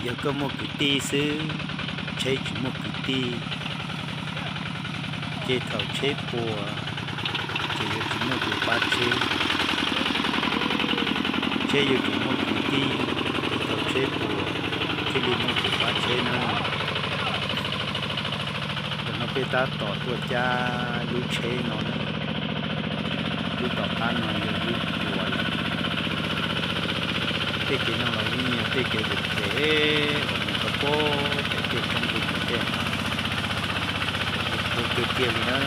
Yog koj muaj kwv tij xwb, tsheb tsis muaj kwv tij, ces thaum tsheb puas ces yuav tsis muaj tus pab tsheb. Tsheb yuav tsum muaj kwv tij, ces thaum tsheb puas thiaj li muaj tus pab tsheb na. Ntawm no peb tab tom tuaj cab lub tsheb no na. Lub tom qab no yog lub puas lawm. Tej kev no los yeej yog tej kev phem phem uas mus rau pem tej roob tej hav, phem tiag tiag li na.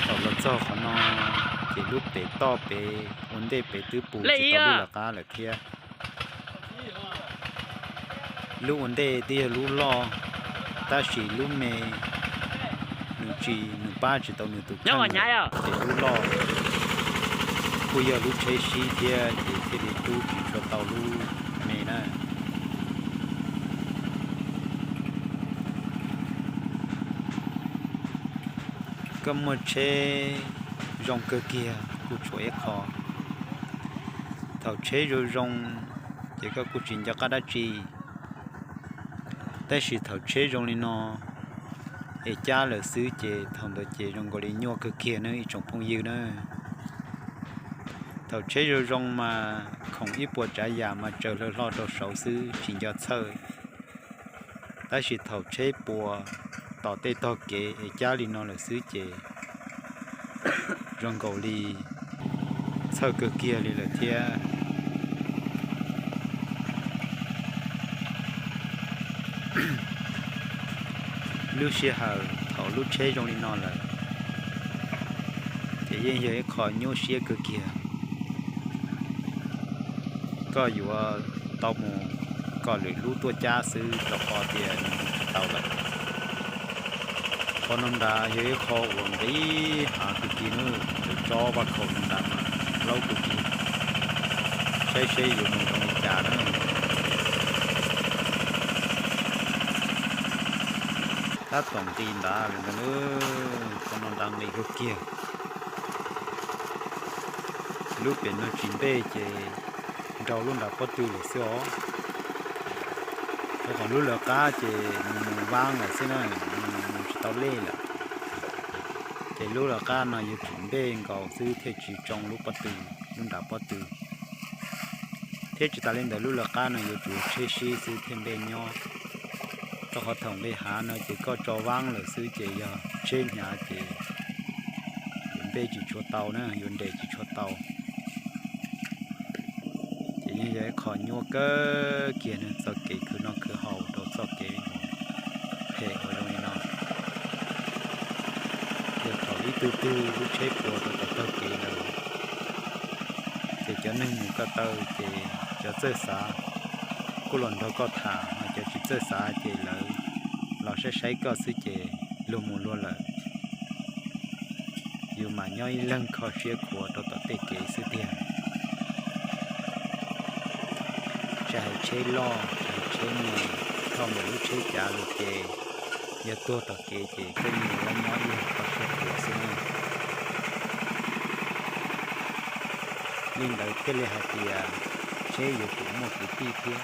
Thaum los txog qhov no ces lub pem toj pem ua ntej pem twb puas tsis tau lub lawv qab lawm thiab. Lub ua ntej twb yog lub loj, tab sis lub me nws tsis, nws pab tsis tau nws tus kheej, ces lub loj kuj yog lub tsheb sib thiab ces thiaj li rub tsis tshua tau lub me na. Koj muaj tsheb zoo kawg kiag kuj tshuav ib qho. Thaum tsheb zoo zoo ces koj kuj tsis nco qab dab tsi, tab sis thaum tsheb zoo li no es cab lawm xwb ces thaum ntawd ces zoo nkaus li nyuaj kawg kiag na ib tsoom phooj ywg na. Thaum tsheb zoo zoo mas khoom ib puas tsav yam mas tsaws hlo hlo rau saud xwb tsis nco txhawj. Tab sis thaum tsheb puas tom tej tog kev es cab li no lawm xwb ces zoo nkaus li txhawj kawg kiag li lawm thiab. Lub sij hawm thaum lub tsheb zoo li no lawm ces yeej yog ib qho nyuaj siab kawg kiag. Koj yuav tau mus kom lwm lub tuaj cab xwb rau qhov tias nws mus tsis tau lawm. Qhov no nrad yog ib qho uas nqis hav kawg kiag na, tsob vaj khaum no nrad mas laub kawg kiag, saib seb yuav mus zoo li cas na. Tab tom nqis nrad lawm ntag, qhov no nrad nqis kawg kiag. Lub pem no tsis npej ces nraus lub nram pob tw lawm xwb os. Rau qhov lub lawv qab ces nws mus vab lawm xwb na, nws mus tsis tau lej lawm. Ces lub lawv qab no yuav tsum npej nkaus xwb thiaj tsis tsoo lub pob tw, lub nram pob tw. Thiab tsis tas li ntawd lub lawv qab no yuav tsum tsheb sib xwb thiaj npej nyob. Rau qhov thaum nqis hav no ces koj tso vab lawm xwb ces yog tsheb hnyav ces yuav npej tsis tshua tau na, yuav nres tsis tshua tau. Ces yeej yog ib qho nyuaj kawg kiag na, txoj kev khwv noj khwv haus rau txoj kev phem uas zoo li no. Yog thaum ib tug twg lub tsheb puas rau tom tog kev lawm, ces cov neeg mus ko taw ces cov txawj xav kuj los nrog koj tham, ho cov tsis txawj xav ces lawv los saib saib koj xwb ces luag mus luag lawm. Yus mam nyob ib leeg kho siab khuav rau tom tej kev xwb tiag. Tsis hais tsheb loj tsis hais tsheb me, thauj ntawm lub tsheb cav los ces yog tuag tom kev ces koj yeej yuav nyob ib leeg kho siab khuav xwb na. Li ntawd thiaj li hais tias tsheb yuav tsum muaj kwv tij thiab,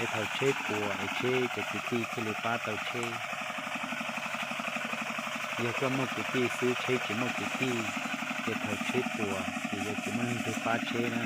es thaum tsheb puas es tsheb cov kwv tij thiaj li pab tau tsheb. Yog koj muaj kwv tij xwb tsheb tsis muaj kwv tij, ces thaum tsheb puas ces yuav tsis muaj leej twg pab tsheb na.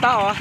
Tau.